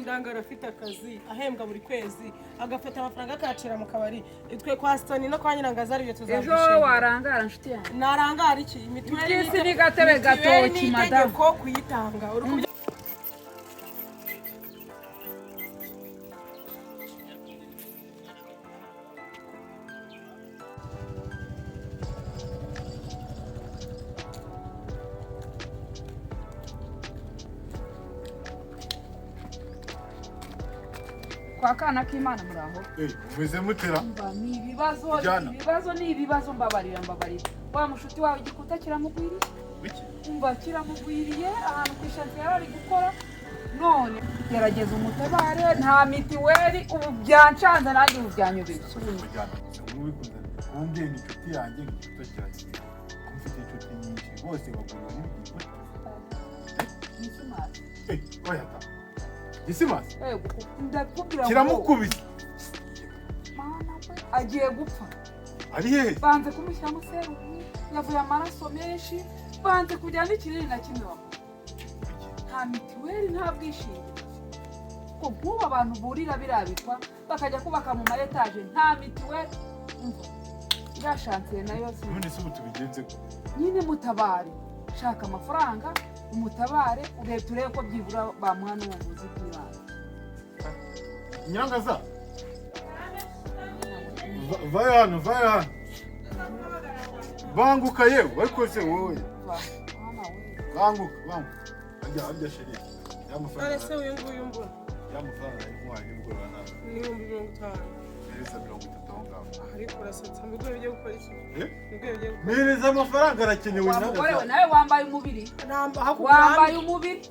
Indangara afite akazi, ahembwa buri kwezi, agafata amafaranga akayacira mu kabari, twe kwa Sitani no kwa Nyirangaza aribyo Ejo tuzabyishimira. Warangara, nshuti yanjye. Narangara iki? Mituweli Iby'isi ni gatebe mituweli gatoki, ni madamu. itegeko kuyitanga, uri kubyo. Kwa kana k'Imana, muraho? Umeze mutera? Umva, ni ibibazo. Jana. Ibibazo ni ibibazo, mbabarira, mbabarira. Wa mushuti wawe igikuta kiramugwiriye. Biki? Umva, kiramugwiriye ahantu ku ishansi yari ari gukora, none gerageza umutabare, nta mitiweli. Ubu byancanze nanjye, ubu byanyobeye. Kujyana ubu bikunze kumbwira ngo inshuti yanjye, ngo igikuta kiragiye, ko mfite inshuti nyinshi bose bagura n'igikuta? Ni smart. Eh, oya ta, gisimasi. Yego, ndakubwira ngo Kiramukubise. Mana we, agiye gupfa. Ari hehe? Banze kumushyiramo serumu, yavuye amaraso menshi, banze kujyana n'ikinini na kimwe bamuha. Nta mitiweli, nta bwishingizi. Ko nk'ubu abantu burira birabikwa bakajya kubaka mu ma etaje, nta mitiweli. Umva, iriya shansiye nayo si None se ubu tubigenze gute? Nyine mutabare, shaka amafaranga umutabare, urebe, turebe ko byibura bamuha n'ubuvuzi bw'ibanze. Nyirangaza, vayo hano, vayo hano, banguka yewe, ariko se wowe. Va, mwana we. Banguka, banguka, ajya arya chéri. None Y'amafaranga se uyu nguyu mbona? Y'amafaranga ari kunywa nimugoroba nawe. Ni 50,000. Mpereza 30 aho ngaho. Ariko urasetsa, mbiguhe bijye gukora iki? Eh? Mbiguhe bijye gukora? Mpereza amafaranga, arakenewe. Wa mugore we, Nyirangaza. nawe wambaye umubiri. Namba hakugura. Wambaye umubiri,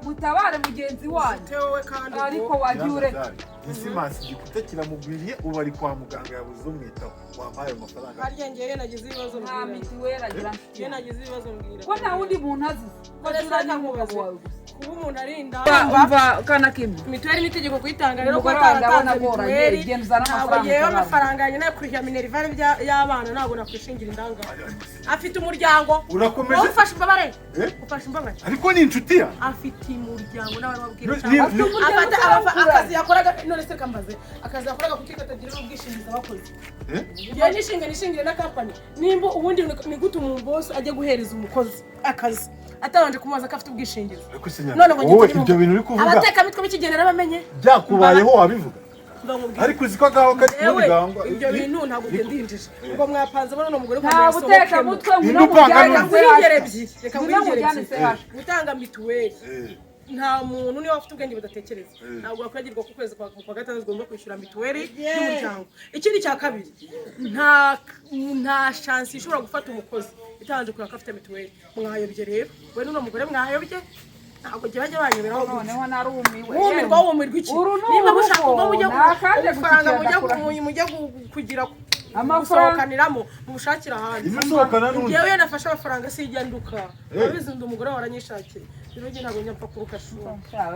mutabare mugenzi wanyu. Wowe kandi ubwo. Ariko wagiye ureka. Gisimasi, igikuta kiramugwiriye, ubu ari kwa muganga, yabuze umwitaho. Wampaye ayo mafaranga? Harya ngewe nagize ibibazo Nta mbwira? mitiweli agira, nshuti Iyo yanjye. nagize ibibazo mbwira. Ko nta wundi muntu azize, ko None se tuzanye umugabo nkamubaze. wawe gusa. Kuba umuntu ari indamba. Umva, kana kimwe. Mituweli ni itegeko kuyitanga rero, Umugore kuba wawe ndabona ataratanze agoranye, mituweli, genda uzane ntabwo amafaranga ngewe utabara. amafaranga yanjye nayo minerval y'abana, ntabwo nakwishingira indangare afite umuryango. Urakomeje? Wowe ufashe imbabare. Eh? Ufashe imbabare. Ariko ni inshuti ya Afite umuryango nawe wabwira. Umuryango Afata uzarawukura. akazi yakoraga, none se kambaze, akazi yakoraga kuki katagira ubwishingizi abakozi? Eh? Ngewe nishinga nishingire na kampani, nimba ubundi ni gute umubosi ajya guhereza umukozi akazi atabanje kumubaza ko afite ubwishingizi? Ariko se None ngo wowe ngende ibyo bintu uri kuvuga, abatekamitwe b'ikigenera bamenye. Byakubayeho wabivuga? Mba nkubwire. Ariko uzi ko agaho kari Ewe, kubona igangwa. Ibyo bintu ntabwo ugenda ngo mwapanze none umugore ngo Nta mwasohokemo. butekamutwe, ngwino Indi upanga mujyane. Reka nguhingire ebyiri, reka Ngwino nguhingire mujyane ebyiri. CH. Gutanga mituweli, Eh, nta muntu niba afite ubwenge budatekereza, Eh. ntabwo wakwibagirwa ko ukwezi kwa gatandatu ugomba kwishyura mituweli y'umuryango. Ikindi cya kabiri, nta shansi ishobora gufata umukozi itabanje kureba ko afite mituweli. Mwayobye rero, we n'uno mugore mwayobye, ntabwo jya bajya banyoberaho gutya. Noneho narumiwe. Wumirwa, wumirwa iki? Uru ni Niba mushaka urugo, ubwo mujya ni akaje ubufaranga gushyikira mujya ndakurahiye. mujya kugira Amafaranga. gusohokaniramo, mubushakire ahandi. Imusohokana n'undi. Njyewe iyo nafashe amafaranga sijya nduka. Eh. Urabizi, ndi umugore waranyishakiye, rero njye ntabwo njya mpfa kuruka shuri.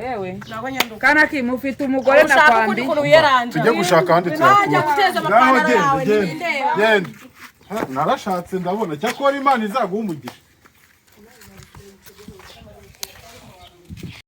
Yewe. Ntabwo nyanduka. Kana kimwe, ufite umugore Ushaka ukundi nakwambiye. kuntu wiyaranja. Tujye gushaka ahandi Najya tuyakura. guteza Ngaho amapantaro genda, yawe genda, ntibindeba. genda. Ha, narashatse ndabona, cyakora Imana izaguha umugisha.